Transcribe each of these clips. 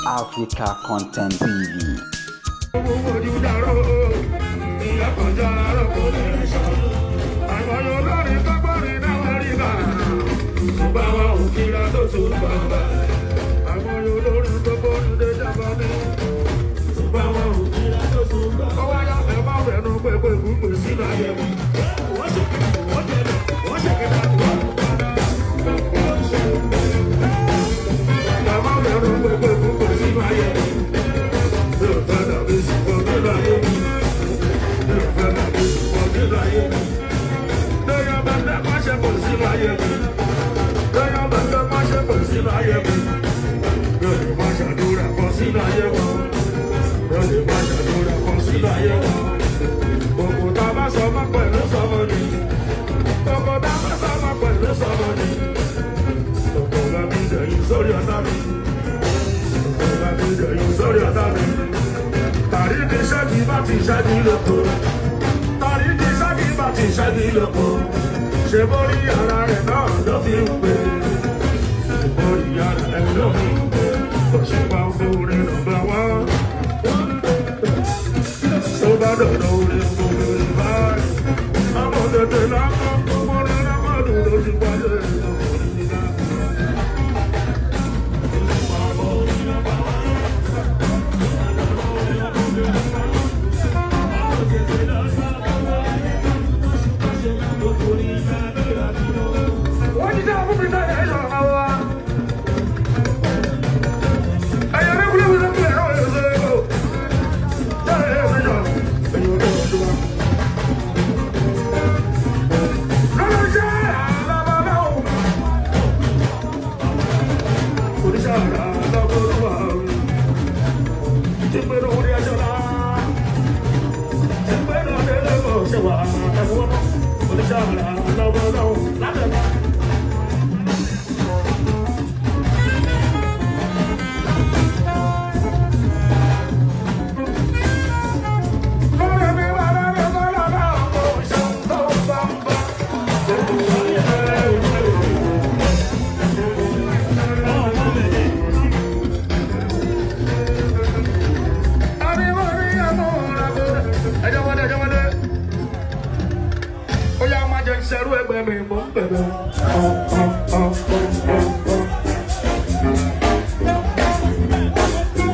Africa Content TV. Owó ojú dàrú, ìyá kan jàrá kò ní sọ. Àwọn olórin tọ́gbọ́rin náà rí bá. Bá wa ò kíra tó tún bàbá. Àwọn olórin tọ́gbọ́rin dé jábọ́ ní. Bá wa ò kíra tó tún bàbá. Ọwọ́ ayá ẹ má fẹnu pépé gbùngbùn sínú ayé wọn. Wọ́n ṣe wọ́n tẹ̀lé, wọ́n ṣe kẹta, wọ́n padà. Ẹ má fẹnu pépé gbùngbùn sínú ayé wọn. Mi ò fẹ́ dàbí ṣùgbọ́n nínú ayé mi. Mi ò fẹ́ dàbí ṣùgbọ́n nínú ayé mi. Lẹ́yìn ọba tẹ́ má ṣe kò sínú ayé mi. Lẹ́yìn ọba tẹ́ má ṣe kò sínú ayé mi. Mi ò lè má ṣàdúrà kan sínú ayé wọn. Mi ò lè má ṣàdúrà kan sínú ayé wọn. Òkú tá a bá sọ mọ́ pẹ̀lú sọmọ ni. Òkú tá a bá sọ mọ́ pẹ̀lú sọmọ ni. Òkú bá mi dẹ̀yìn sórí ọ̀tá mi. Òkú bá mi dẹ̀yìn sórí ọ̀tá mi. Tàrí ti ṣáàjì bá ti ṣáàjì lóko. Tàrí ti ṣáàjì bá ti ṣáàjì lóko. Ṣé borí ara rẹ̀ náà ló fi ń pè? Borí ara rẹ̀ ló fi ń pè. Òṣùpá orin nọ́mbà wá. Tó bá dọ̀dọ̀ orin gbogbo ìbáraẹ̀. Àmọ́ tètè lápá gbogbo orin lápá dùn lójú wáyé. Wọ́n ti dá fún mi náà ẹ̀ ṣọ̀rọ̀ wa. Ẹ̀yọ̀ ní kúlẹ̀ wíwọ́n kúlẹ̀ náà yóò ṣe é kó. Jáde ẹ̀ ṣe jọ. Ẹ̀yọ̀ ní ọdún wa. Lọ́dọ̀ iṣẹ́ àlàbàbà o. Oníṣẹ́ àlàbàbà o. Ti pẹ̀lú orí aṣọ náà. Ti pẹ̀lú ọdẹ kò ṣe wà. Ẹ̀fọ́ náà. Oníṣẹ́ àlàbàbà o. Lábẹ́ náà. Ṣerú ẹgbẹ́ mi mò ń bẹ̀rẹ̀.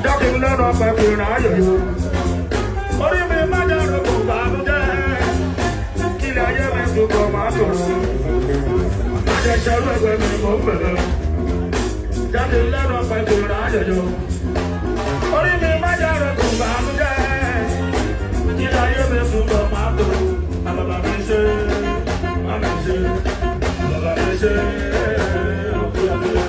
Jákè lẹ́nu ọ̀pẹ̀ kò rìn ayọ̀ yó. Orí mi má jẹ́ rògbò bànújẹ́. Kílẹ̀ ayé mi dùnkọ̀ máa dùn. Má jẹ́ ṣerú ẹgbẹ́ mi mò ń bẹ̀rẹ̀. Jáde lẹ́nu ọ̀pẹ̀ kò rìn ayọ̀ yó. Orí mi má jẹ́ rògbò bànújẹ́. Kílẹ̀ ayé mi dùnkọ̀ máa dùn. Àbàbà mi ṣe, má mi ṣe, àbàbà mi ṣe, òkú àbúrò.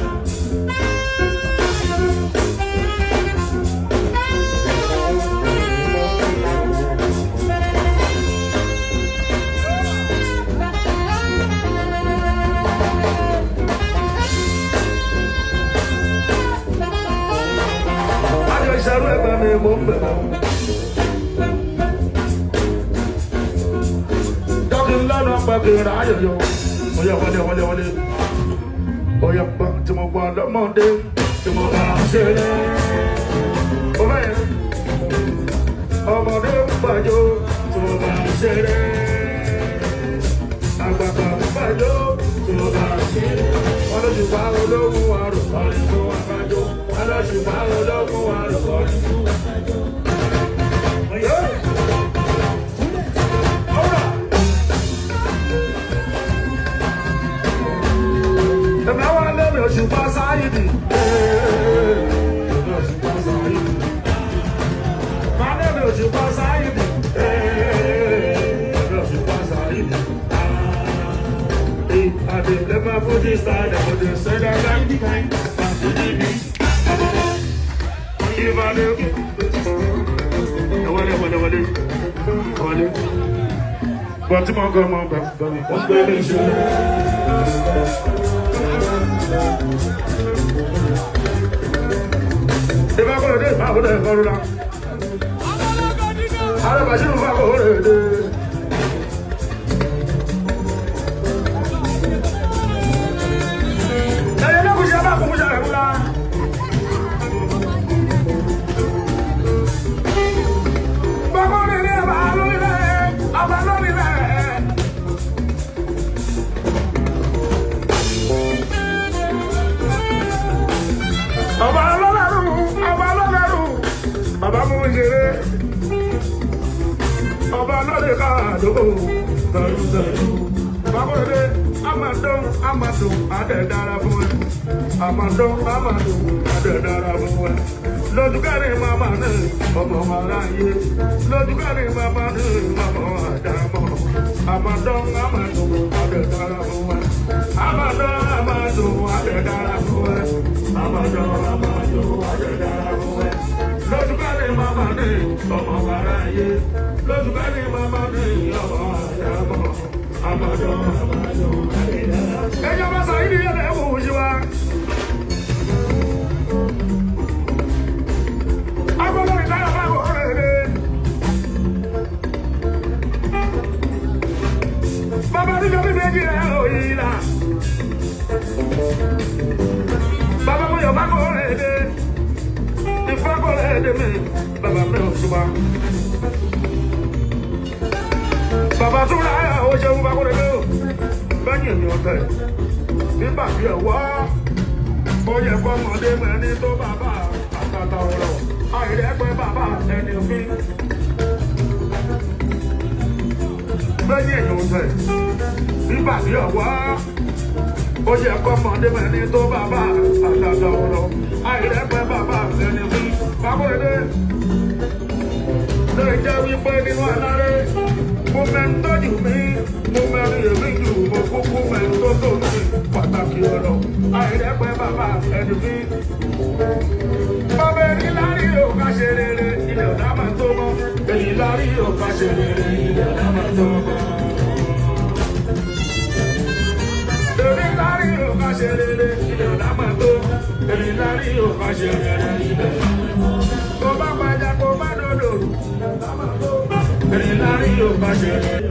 Má jẹ́ ṣerú ẹgbẹ́ mi mò ń bẹ̀rẹ̀. Dọ́kì lọ́nà pẹ̀kì rà ayọ̀yọ̀. Oyè wọlé wọlé wọlé. Oyè pa tí mo gbọ́ lọ́mọdé tí mo bá ṣeré. Ó bẹ́ẹ̀ ọmọdé ń gbàjọ tí mo bá ṣeré. Àgbàgbà ń gbàjọ tí mo bá ṣeré. Wọ́n lóṣù pa ológun àrùn kọrin fún àbájọ. Wọ́n lóṣù pa ológun àrùn kọrin fún àbájọ. Oyè. Ọ̀rọ̀. Ẹ̀mí àwọn alẹ́mì Òṣùpá Sáyídì. Ẹ̀mí Òṣùpá Sáyídì. Alẹ́mì Òṣùpá Sáyídì. Ẹ̀mí Òṣùpá Sáyídì. I dey play my Fuji style, I go dey say that kind kind. Fuji beat. If I dey wọlé wọlé wọlé wọlé. Bọ́tí mo kọ́ mọ́ bẹ́ẹ̀ bẹ́ẹ̀ wọ́n gbé mi ṣe. Ìbá kọ́ lóde ìbá kọ́ lóde ìbá lóde. Alábàṣírù bá kọ́ lóde. Ẹyẹ lókùn ṣe bá kún ṣe rẹ̀ ńlá. Ọba ọlọ́lọ́rù, ọba ọlọ́lọ́rù, bàbá mú mi ṣeré. Ọba lórí káàdó, tẹ̀lú-tẹ̀lú. Bákòrèdé, àmàdán, àmàdùn, àdẹ̀dára fún ẹ. Àmàdán, àmàdùn, àdẹ̀dára fún ẹ. Lójúkẹ́rin màmá ní ọmọ aráyé. Lójúkẹ́rin màmá ní ọmọ àdámọ̀. Àmàdán, àmàdùn, àdẹ̀dára fún ẹ. Àmàdán, àmàdùn, àdẹ̀dára fún ẹ. Àmàdán, àmàdùn, àdẹ̀dára fún ẹ. Lójúkẹ́rin màmá ní ọmọ aráyé. Lójúkẹ́rin màmá ní ọmọ àdámọ̀. Àmàdán, àmàdùn, àdẹ̀dára. Ẹjọ́ bá sọ yìí ní ẹ̀rọ ìwòsàn wa. Agbọ́dọ̀ ìdára bá wọ̀ rere. Bàbá níjọ bí méjì rẹ̀ ò yí là. Bàbá mo yọ̀ bá kọ́ rere. Ifá kọ́ rere mi, bàbá mi ò ṣùgbọ́n. Bàbá tún ra ẹ̀ ó ṣeun bá kọ́ rere o. Bẹ́yìn mi ò tẹ̀. Nígbà tí ẹ̀ wá, ó yẹ kọ́mọdé mẹ́ni tó bàbá àtàtà ọ̀rọ̀. Àìrẹ́pẹ́ bàbá ẹni òfin. Bẹ́yìn èèyàn ò tẹ̀. Nígbà tí ẹ̀ wá, ó yẹ kọ́mọdé mẹ́ni tó bàbá àtàtà ọ̀rọ̀. Àìrẹ́pẹ́ bàbá ẹni òfin. Bàbá lè jẹ́ wípé nínú aláré mo mẹ́rin tọ́jú mi mo mẹ́rin èmi jù mo kúkú mẹ́rin tó tó mi pàtàkì ọ̀rọ̀ àìrẹ́pẹ́ bàbá ẹni bí. Bàbá ẹni lárí ò ká ṣe rere ilẹ̀ ọ̀dá máa tó mọ́. Èyí lárí ò ká ṣe rere ilẹ̀ ọ̀dá máa tó mọ́. Èmi lárí ò ká ṣe rere ilẹ̀ ọ̀dá máa tó. Èmi lárí ò ká ṣe rere ilẹ̀ ọ̀dá máa tó. Kó bá pàjá kó bá dòdò. Èmi lárí ò ká ṣe rere.